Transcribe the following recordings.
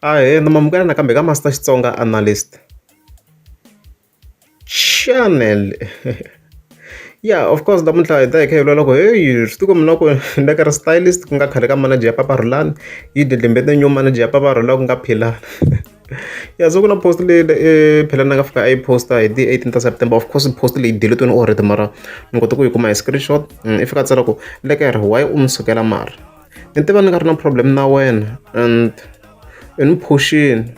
Ahee na mamukela nakambe ka Master Xitsonga Analyst Channel. Yeah, of course namuntlha hi ta hi kha hi vulavula ku heyi swi tikomba na ku ni le ka ri stylist ku nga khale ka manager ya Papa Rhulani yi dlidlimbete new manager ya Papa Rhulani ku nga Philani. Ya so ku na post leyi Philani a nga fika a yi post-a hi ti 18 ta September, of course post leyi delete-iwini already mara ni kote ku yi kuma hi screenshot. I fika a tsala ku Lekker why u ni sukela mara ni tiva ni nga ri na problem na wena and i ni phuxini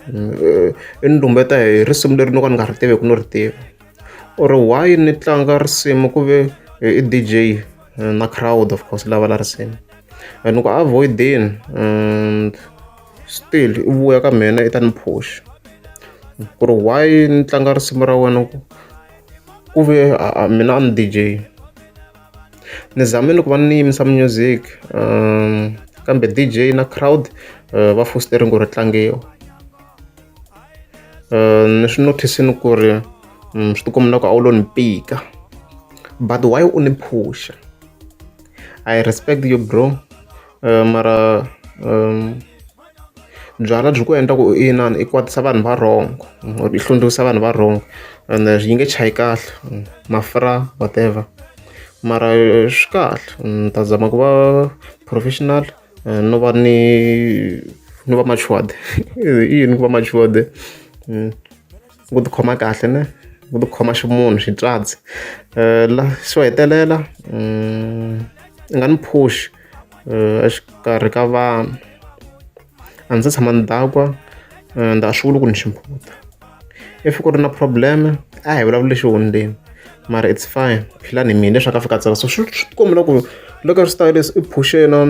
i ni lumbeta hi risimu leri no ka ni nga ri tiveki no ri tiva or why ni tlanga risimu ku ve i D_J na crowd of course lava la risimu and ni ku avoid-ini and still i vuya ka mina i ta ni phuxa ku ri why ni tlanga risimu ra wena ku ve mina a ni D_J. Ni zamile ku va ni yimisa music kambe D_J na crowd va fositerile ku ri tlangiwa. Ni swi notice-ini ku ri swi tikomba na ku a wu lo ni pika but why u ni phusha? I respect you bro mara byalwa byi ku endla ku inana i kwatisa vanhu va wrong or i hlundzukisa vanhu va wrong ende yi nge chayi kahle mafura whatever mara swi kahle ni ta zama ku va professional no va ni ni va matured i yini ku va matured ku tikhoma kahle ne ku tikhoma ximunhu xitswatsi la xo hetelela i nga ni phushi exikarhi ka vanhu a ndzi se tshama ni dakwa and a swi vuli ku ni ximphuta if ku ri na problem a hi vulavuli xihundleni mara it's fine philani hi mina leswi a fika tsala so swi swi kombela ku loko ri stylist i phuxe na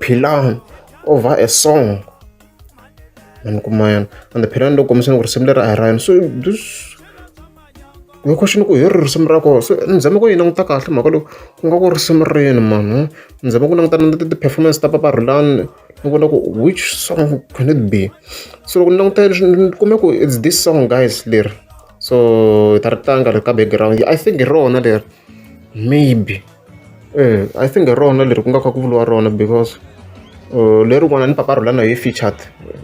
philani over a song mani kuma yena and philani loko kombiseni ku risimu leri a hi ra yena so this hi question ku hi ri risimu ra kona so ni zama ku yi languta kahle mhaka leyi ku nga ku risimu rini mani ni zama ku languta na ti-performance ta Papa Rhulani ni vona ku which song can it be so loko ni languta ni kume ku it's this song guys leri so hi ta ri tlanga ri ka background I think hi rona leri maybe I think hi rona leri ku nga kha ku vuriwa rona because lerin'wana ni Papa Rhulani hi featured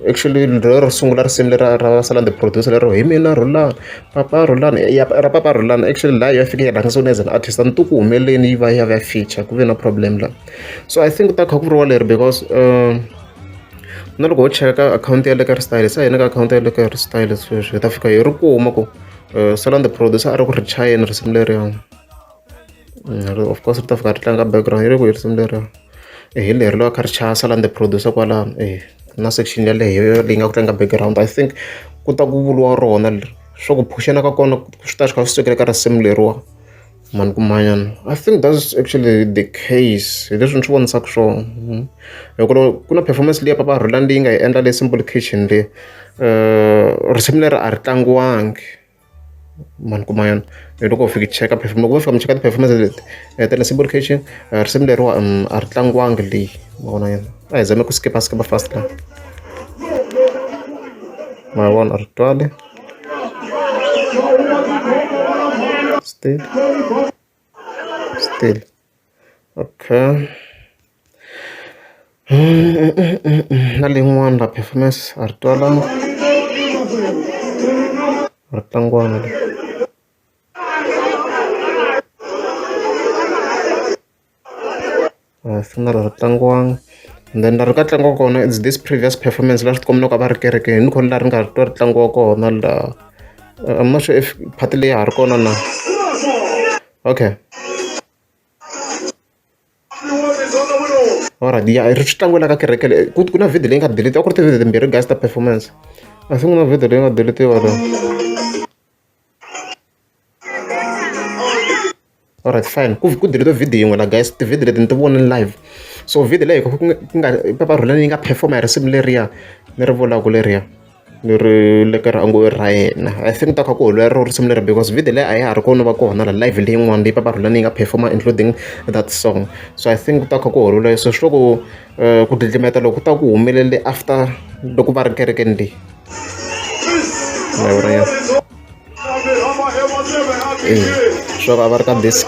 actually lero sungula risimu leri ra Salani the producer lero hi mina Rhulani Papa Rhulani ya ra Papa Rhulani actually laha ya fike ya rhangisiwa as an artist a ni twi ku humeleni yi va ya va feature ku ve na problem la so I think ku ta kha ku vuriwa leri because na loko ho cheka ka akhawunti ya le ka Stylist a hi na ka akhawunti ya le ka Stylist sweswi hi ta fika hi ri kuma ku Salani the producer a ri ku ri chayeni risimu leriyani. Of course ri ta fika ri tlanga background yi le ku risimu leriya hi leri loko a kha ri chaya Salani the producer kwalano e na section yaleyo leyi nga ku tlanga background I think ku ta ku vuriwa rona leri swa ku phuxana ka kona swi ta swi kha swi sukela ka risimu leriwa mani kumanyana I think that's actually the case hi leswi ni swi vonisaka swona hi ku loko ku na performance liya Papa Rhulani leyi nga yi endla le Simple Kitchen leyi risimu leri a ri tlangiwangi mani kuma yona hi loko u fika cheka loko vo fika mi cheka ti-performance leti ta le Simple Kitchen risimu leriwa a ri tlangiwangi leyi ma vona yona a hi zame ku skipa skipa fast la ma vona a ri twali still still okay na leyin'wana la performance a ri twalanga a ri tlangiwanga leyi a na ri tlangiwanga and then la ri ka tlangiwa kona it's this previous performance la swi tikomba loko a va ri kerekeni ni khona la ri nga ri twa ri tlangiwa kona la I'm not sure if part leyi ya ha ri kona na okay alright ya ri swi tlangiwela ka kereke leyi ku ku na video leyi nga delete a ku ri ti-video timbirhi guys ta performance I think ku na video leyi nga deletiwa la alright fine ku ku delete video yin'we la guys ti-video leti ni ti vone live so video leyi ku nga Papa Rhulani yi nga perform-a hi risimu leriya ni ri vulaka leriya leri le ka rhangu ra yena I think ta kha ku humelela ro risimu leri because video leyi a ya ha ri kona va kona la live leyin'wana leyi Papa Rhulani yi nga perform-a including that song so I think ta kha ku humelela so swi ku ku dlidlimeta loko ku ta ku humelele after loko va ri kerekeni leyi ma vona ya. Leswaku a va ri ka this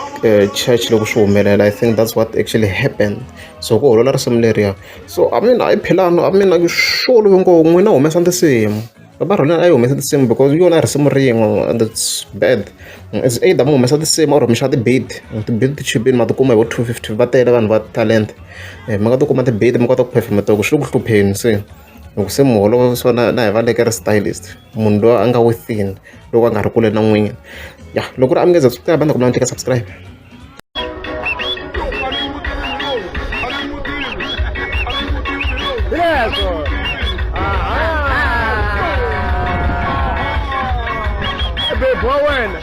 church loko swi humelela. I think that's what actually happened. So ku holola risimu leriya. So I mean a yi philani, I mean swi olove ngopfu n'wina humesa tinsimu. Va rhulani a yi humesa tinsimu because yona risimu rin'we and it's bad. It's either mi humesa tinsimu or mi xava ti-beat. Ti-beat ti chipile ma tikuma hi vo 250 va tele vanhu va talent. Mi nga tikuma ti-beat mi kota ku perform to swi le ku hlupheni se. Loko se mi holovisiwa na hi va ri stylist munhu loyi a nga within loko a nga ri kule na n'wina. Ya loko ku ri a mi nge subscribe a ni kombela mi tlika subscribe. Leswo. Bebo wa wena.